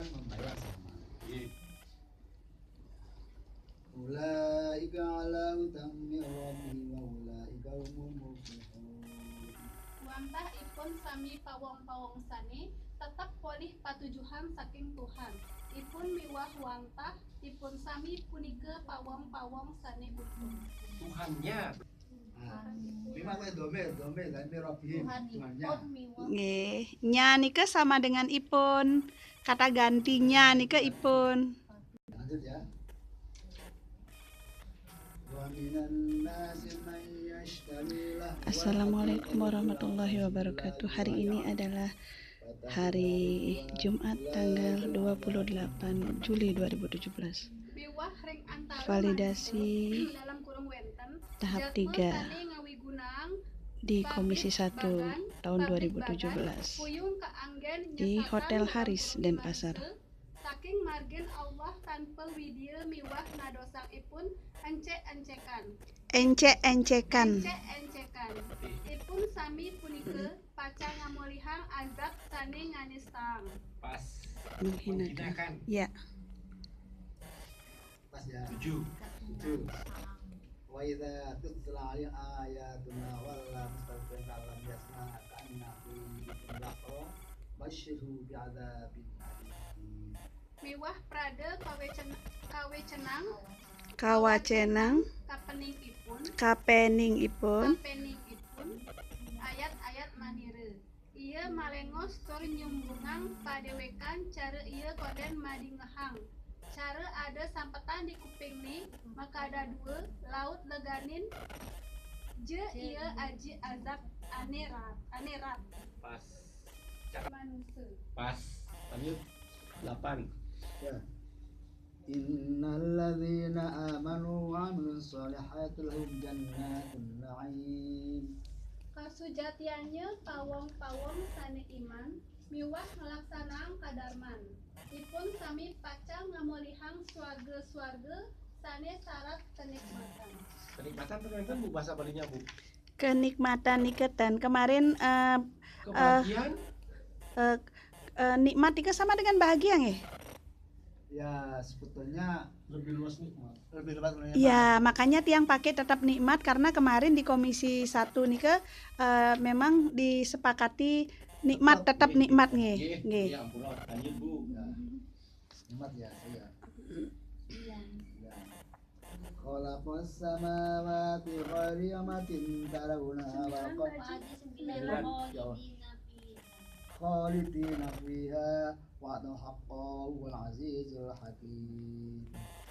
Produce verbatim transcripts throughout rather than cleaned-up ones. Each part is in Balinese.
Membayar sama. Iya. Ulaika ala hudan min rabbihim wa ulaika humul muflihun. Wantah ipun sami pawong-pawong sane tetep polih patujuhan saking Tuhan ipun miwah wantah ipun sami punika pawong-pawong sane utuh. Tuhannya. Nah, memang domir, domir, domir rabbihim, Tuhannya. Nggih, nya nika sama dengan ipun. Kata gantinya nika ipun. Lanjut ya. Wa minan nasi man yashtari lahwa. Assalamualaikum warahmatullahi wabarakatuh. Hari ini adalah hari Jumat tanggal dua puluh delapan Juli dua ribu tujuh belas. Validasi tahap tiga di Komisi satu tahun dua ribu tujuh belas di Hotel Haris, Denpasar. Saking margin Allah tanpa widya miwah nadosangipun encek-encekan. Encek-encekan. Encek-encekan. Ipun sami punika pacang ngamolihang azab sane nganistang. Pas. Menghinakan. Menghinakan. Ya. Pas ya. Tujuh. Tujuh. Wa idza tutla alaihim ayatuna walla mustakbiran ka'an lam yasma'ha ka'anna fi udhunihim waqra. Basyirhu bi'adzabin alim. Miwah prada kawecen-, kawecenang, kawacenang, kapeningipun, kapeningipun, kapeningipun, ayat-ayat manira. Iya malengos tur nyumbungang padewekan cara iya konden madingehang. Cara ada sampetan di kupingni, makada dua, laut leganin, je iya aji azab ane rat, ane rat. Pas. Manusa. Pas. Lanjut. Delapan. Ya. Innalladzina amanu wa amilus shalihati lahum jannatun na'im. Kasujatiannya pawong-pawong sane iman miwah nglaksanang kadarman, ipun sami pacang ngamolihang swarga-swarga sane sarat kenikmatan. Kenikmatan itu enten, Bu, bahasa Balinya, Bu? Kenikmatan nika ten. Kemarin, eh, eh, kebahagiaan? Eh, eh, nikmat nika sama dengan bahagia, nggih? Ya, sebetulnya lebih luas nikmat. Lebih luas nikmat. Ya, makanya tiang pakai tetap nikmat karena kemarin di Komisi satu nika, eh, memang disepakati nikmat tetap nikmat, nggih. Nggih. Nggih. Ya, ampun, lanjut, Bu. Ya. Nikmat ya, iya. Iya. Ya. Khalaqas samawati ghairi amatin tarawnaha wa khalaqal arda khalidina fiha wa haqqo wal azizul hakim.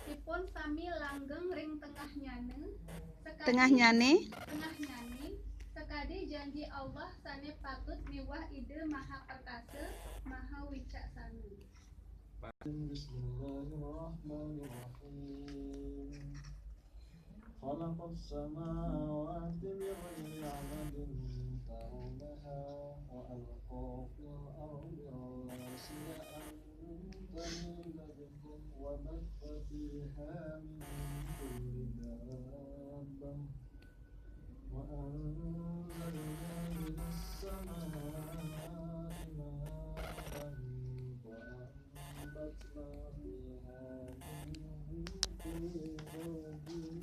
Ipun sami langgeng ring tengahnyane, sakadi, tengahnyane, tengahnyane, sakadi janji Allah sane patut miwah Ida Maha Perkasa, Maha Wicaksana. Bismillahirrahmanirrahim. Khalaqas samawati bighairi amadin tarawnaha wa alqa fil ardi rawasiya an tamida bikum wa batha fiha min kulli dabbah. Wa anzalna minas samai ma'an fa ambatna fiha min kulli zaujin karim.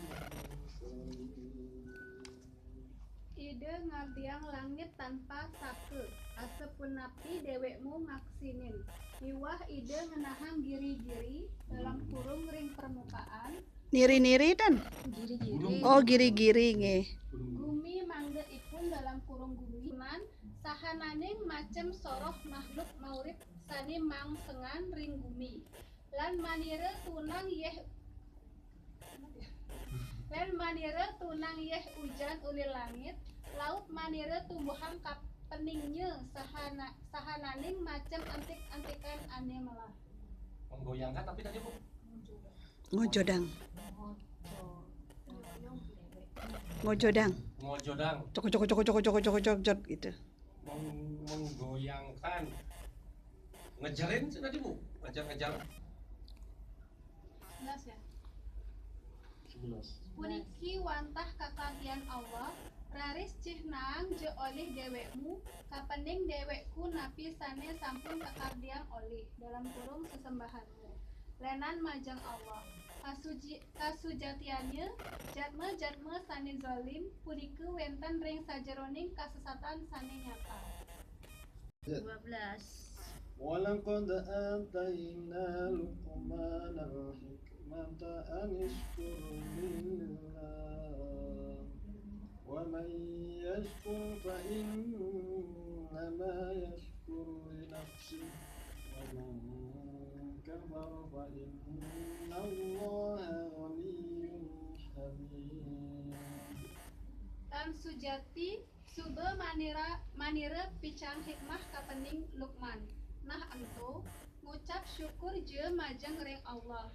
Ida ngardiang langit tanpa saka, asapunapi dewekmu ngaksinin. Miwah Ida ngenahang giri-giri, dalam kurung ring permukaan. Niri-niri, ten? Giri-giri. Oh, giri-giri, nggih. Gumi mangda ipun, dalam kurung gumi, man, sahananing macem soroh makhluk maurip sane mangsengan ring gumi. Lan manira tunang yeh, lan manira tunang yeh ujan uli langit, laut manira tumbuhang kapeningnya sahana-, sahananing macem antik-antikan ane melah. Menggoyangkan, tapi tadi, Bu? Ngojodang. Ngojodang. Ngojodang. Coko, coko, coko, coko, coko, coko, cok, jot, gitu. Meng-, menggoyangkan. Ngejerin sih tadi, Bu. Ngejar-ngejar. Sebelas ya? Sebelas. Puniki wantah kakardian Allah, Raris cih naang ja olih déwékmu, kapening déwékku napi sané sampun kakardiang olih, dalam kurung sesembahanmu, lénan majeng Allah. Kasuji-, kasujatiannya, jatma-jatma sané zalim punika wénten ring sajeroning kasesatan sané nyata. Dua belas. ولقد آتينا لقمان الحكمة أن اشكر لله ومن يشكر فإنما يشكر لنفسه ومن كفر فإن الله غني حميد. Tan Sujati suba manira, manira picang hikmah kapening Lukman. Nah ento, ngucap syukur ja majeng ring Allah.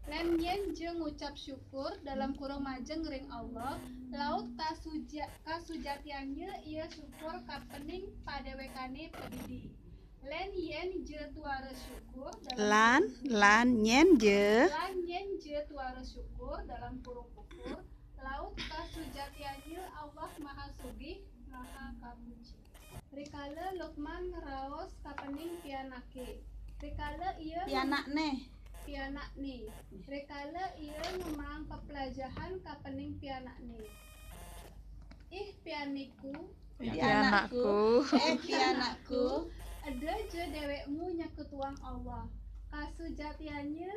Lén yén ja ngucap syukur dalam kurung majeng ring Allah, laut kasuja-, kasujatiannya ia syukur kapening padéwékané padidi. Lén yén ja tuara syukur dalam Lan, kurung lan yén ja. Lan yén ja tuara syukur dalam kurung ukur, laut kasujatiannya Allah Maha Sugih, Maha Kapuji. Rikala Lukman ngraos kapening pianaké. Rikala ia Pianakné. Pianakné. Rikala ia ngemaang peplajahan kapening pianakné. Ih, pianiku. Pianakku. Éh, pianakku. Eda ja déwékmu nyekutuang Allah. Kasujatiannya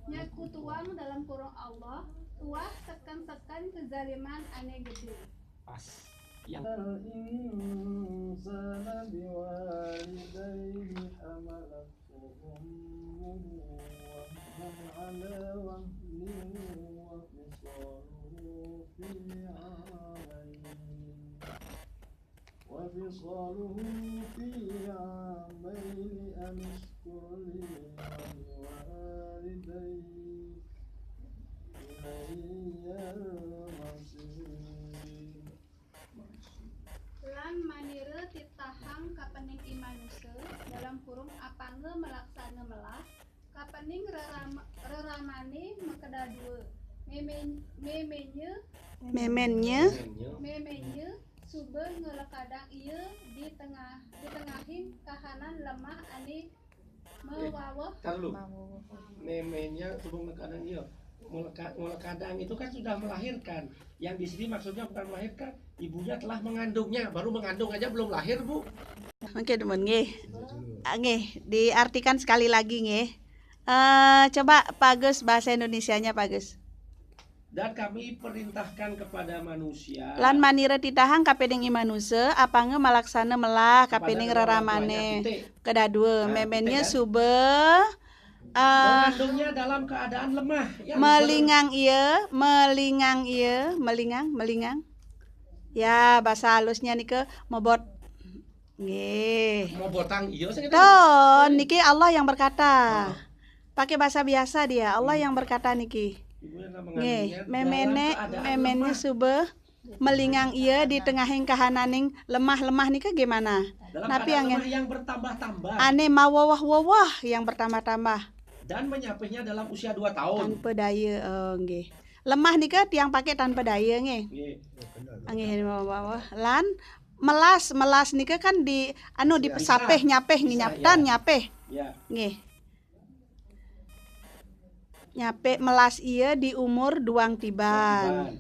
nyekutuang dalam kurung Allah, tuah seken-seken kezaliman ané gedé. Pas. Yang الإنسان بوالديه حملته أمه وهنا على وهن وفصاله في عامين وفصاله في عامين أن اشكر لي ولوالديك إلي المصير. Lan manira titahang kapening i manusa, dalam kurung apanga malaksana melah, kapening reram-, reramané makadadua. Mémén-, méménnya Méménnya. Méménnya suba nglekadang ia di tengah, di tengahing kahanan lemah ané mawaweh. Tar dulu. Méménnya suba nglekadang ia. Ngleka-, nglekadang itu kan sudah melahirkan. Yang di sini maksudnya bukan melahirkan. Ibunya telah mengandungnya. Baru mengandung aja belum lahir, Bu. Oké, demen nggih. Ah, nggih, diartikan sekali lagi nggih. Eh, coba Pak Gus, bahasa Indonesianya, Pak Gus. Dan Kami perintahkan kepada manusia. Lan manira titahang kapining i manusa, apanga malaksana melah kapining reramané. Kedua, méménnya suba, eh, mengandungnya dalam keadaan lemah. Melingang ia, melingang ia, melingang, melingang. Ya, bahasa halusnya nika mobot. Nggih. Mobotang iya sing. Tuh, niki Allah yang berkata. Pakai bahasa biasa dia, Allah yang berkata niki. Nggih, méméné, méméné suba melingang ia di tengahing kahananing lemah-lemah nika gimana? Napi angin? Yang bertambah-tambah. Ané maweweh-weweh yang bertambah-tambah. Dan menyapihnya dalam usia dua tahun. Tanpa daya, oh, nggih. Lemah nika tiang pakai tanpa daya nggih. Nggih. Nggih, maweweh. Lan melas, melas nika kan di anu, dipesapih, nyapih, nyaptan, nyapih. Ya. Nggih. Nyapih melas ia di umur duang tiban.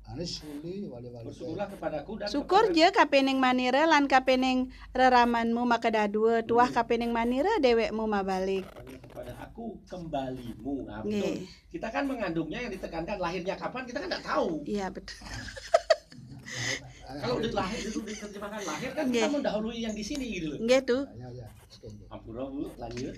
Anis suli wali wali. Bersyukurlah kepadaku dan syukur ja kapining manira lan kapining reramanmu makadadua, tuah kapining manira déwékmu mabalik. Kepada aku kembalimu. Nah, betul. Nggih. Kita kan mengandungnya yang ditekankan lahirnya kapan kita kan nggak tahu. Iya, betul. Kalau udah lahir itu diterjemahkan lahir kan kita mendahului yang di sini gitu loh. Nggih tuh. Ya, ya. Oke, oke. Ampura, Bu, lanjut.